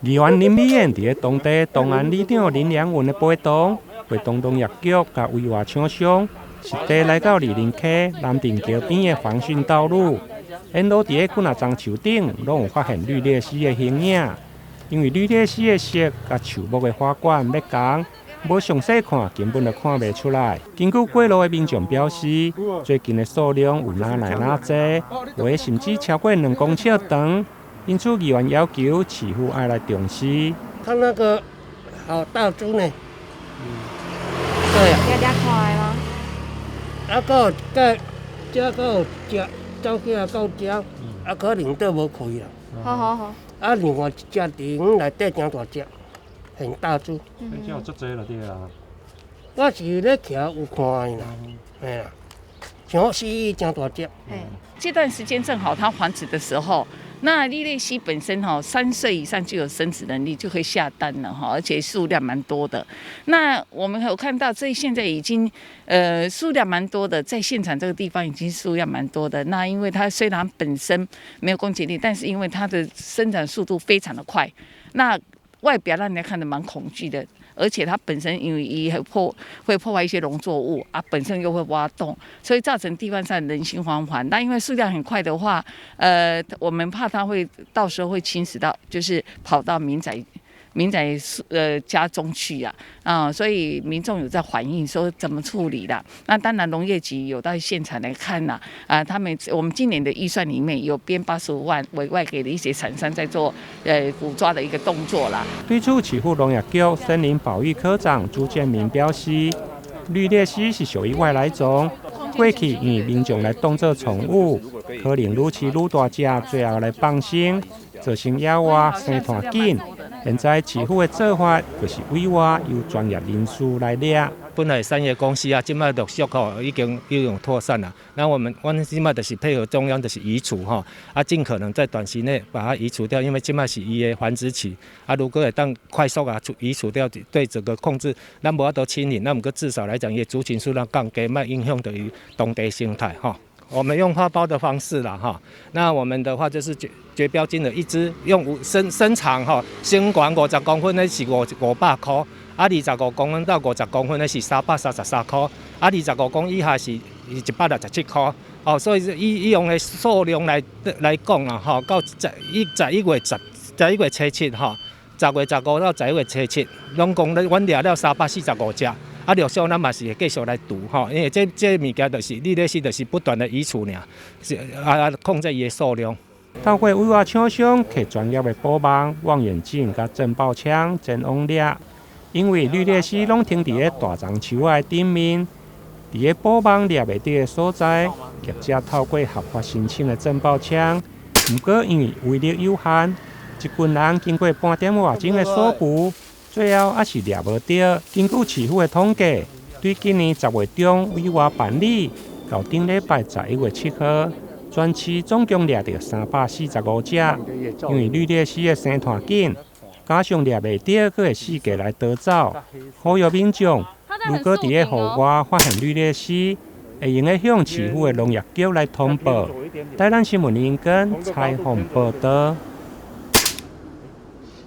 議員林美燕佇咧當地東安里長林良文的陪同，會同農業局佮圍外廠商，實地來到二林溪南碇橋邊的防汛道路，沿路佇咧幾若欉樹頂，攏有發現綠鬣蜥的形影。因為綠鬣蜥的色佮樹木的花冠欲仝，無詳細看根本就看袂出來。根據過路的民眾表示，最近的數量有若來若濟，有的甚至超過2公尺長。因此，議員要求市府愛來重視。看那個好大隻呢，對啊。常常看的嗎？啊，閣有這這閣有隻走起來到遮，啊，可能都無開啦。好好好。啊，另外一隻佇園內底誠大隻，很大隻。這有足濟了對啊。我是咧徛有看的啦，嘿啦，像蜥蜴誠大隻。這段時間正好它繁殖的時候，那綠鬣蜥本身哈3歲以上就有生殖能力，就可以下蛋了哈，而且數量蠻多的。那我們有看到，這現在已經數量蠻多的，在現場這個地方已經數量蠻多的。那因為它雖然本身沒有攻擊力，但是因為它的生長速度非常的快，那外表讓人家看得蠻恐懼的。而且它本身因為伊會破壞一些農作物啊，本身又會挖洞，所以造成地方上人心惶惶。那因為數量很快的話，我們怕它會到時候會侵蝕到，就是跑到民宅家中去啊，啊，所以民眾有在反映說怎麼處理啦。那當然農業局有到現場來看啦，啊，他們我們今年的預算裡面有編85萬委外給了一些廠商在做捕抓的一個動作啦。對此，市府農業局森林保育科長朱建明表示，綠鬣蜥是屬於外來種，過去因為民眾來當做寵物，可能愈飼愈大隻，最後來放生，造成野外生湠緊。現在市府的做法就是委外由專業人士來掠。本來產業公司啊，這擺陸續吼已經妥善啦。那我們阮這擺就是配合中央，就是移除吼，啊，盡可能在短期內把它移除掉，因為這擺是伊的繁殖期，啊，如果會當快速啊移除掉，對整個控制，咱無法度清零，那毋過至少來講，伊族群數量降低，莫影響著伊當地生態吼。我們用發包的方式啦，哈，那我們的話就是絕標金額一隻，用五身身長哈，身懸50公分的是500塊，啊，25公分到50公分的是333塊，啊，25公以下是167塊，哦，所以以用的數量來講啊，吼，到十一月十11月初7吼，10月15到11月初7，攏共咧，阮掠了345隻。啊，陸續咱嘛是會繼續來除吼，因為這物件就是你咧是就是不斷的移除爾，是啊控制伊的數量。透過委外廠商提專業的捕網、望遠鏡佮震爆槍前往掠，因為綠鬣蜥攏停佇咧大樟樹仔的頂面，佇咧捕網掠袂著的所在，業者透過合法申請的震爆槍，毋過因為威力有限，一群人經過半點外鐘的搜捕，最後猶是掠無著。根據市府的統計，對今年10月中委外辦理，到頂禮拜11月7號，全市總共掠著345隻。因為綠鬣蜥的生湠緊，加上掠袂著，閣會四界來逃走。呼籲民眾，如果佇咧戶外發現綠鬣蜥，會用得向市府的農業局來通報。台南新聞林根採訪報導。